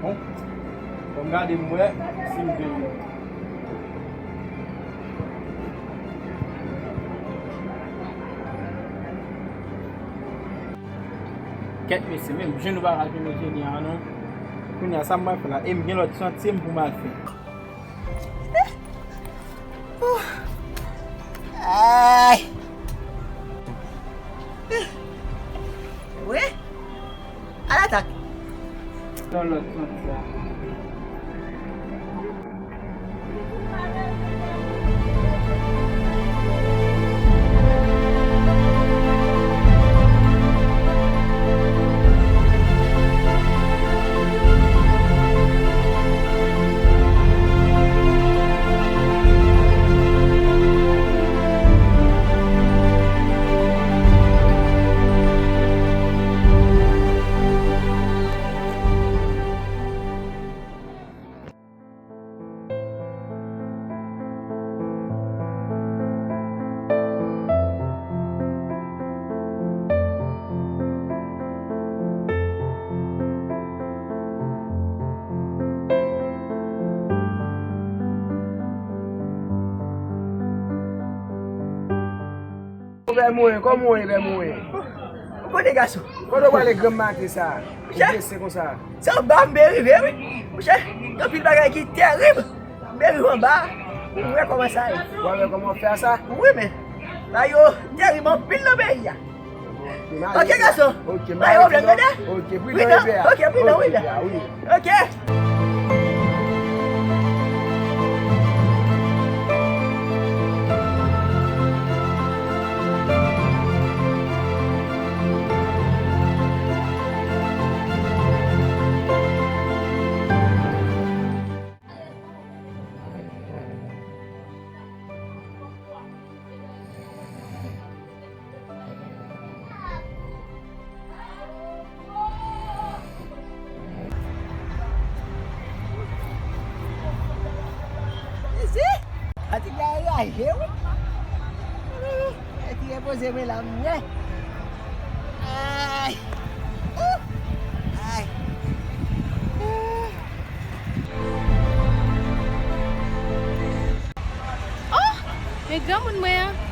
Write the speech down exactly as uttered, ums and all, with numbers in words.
Bon, m gade m wè si m vin. Kèt mesye, menm jan nou pa ka jwenn Eugenie an non. Kounye a sa m pral fè la, e m gen lòt chantiye m pou m al fè. Ay! Wi! Alatak! Nan lòt sans la. Bèmouen, kòman w ye, Bèmouen? Ou konnen gason. Kote w prale granm maten sa a? Ou blese konsa? Se anba m ben rive, wi. Monchè, gen anpil bagay ki terib. M ben rive anba a, m wè kòman sa ye. W a wè kòman w fè a sa? Wi, men bagay yo terib anpil nan peyi a. Ok, gason. Ok, pa gen pwoblèm, tande? Ok, pridan, pridan, wi. Ok. Isi, fatig la raje, wi. Mwen ki repoze mwen la, mwen. Ay. Ou. Ay. Oh, men granmoun mwen an.